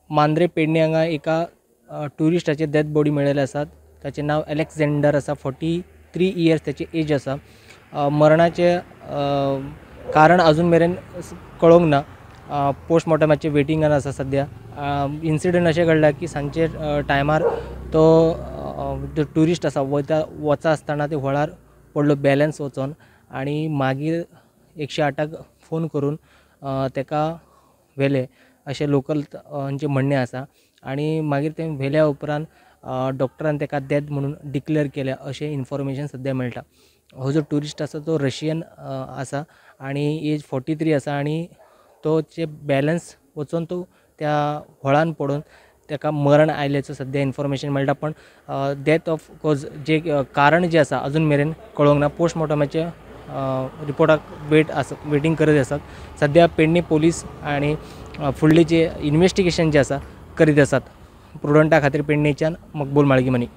मांद्रे पेडणे हांगा एका ट्युरिस्टाचे death body मेळिल्ले आसात. ताचें नांव अलेक्झेंडर आसा. 43 इयर्स ताची एज आसा. मरणाचें कारण अजून मेरेन कळोंक ना. पोस्टमॉर्टमाचे वेटिंगान आसा सद्या. इन्सिडंट अशें घडला की सांजचे टायमार तो जो ट्युरिस्ट आसा वता वचा आसतना ते व्हळार पडलो, बॅलन्स वचोन, आनी मागीर 108 फोन करून तेका व्हेले अशें लोकल हांचें म्हणणें आसा. आनी मागीर ते व्हेल्या उपरांत डॉक्टरान तेका डेथ म्हणून डिक्लेअर केल्या अशें इन्फॉर्मेशन सद्या मेळटा. हो जो ट्युरिस्ट आसा तो रशियन आसा आनी एज 43 आसा आनी तो जे बॅलन्स वचोन तो त्या व्हळान पडून तेका मरण आयल्याचो सद्या इन्फॉर्मेशन मेळटा. पण डेथ ऑफ कॉज जे कारण जें आसा अजून मेरेन कळोंक ना. पोस्टमॉर्टमाचे रिपोर्टाक वेट आसा, वेटींग करत आसात. सद्या पेडणे पोलीस आनी फुडले जे इन्वेस्टिगेशन जे आसा करीत आसात. प्रुडंटा खातीर पेडणेच्यान मकबूल माळगीमनी.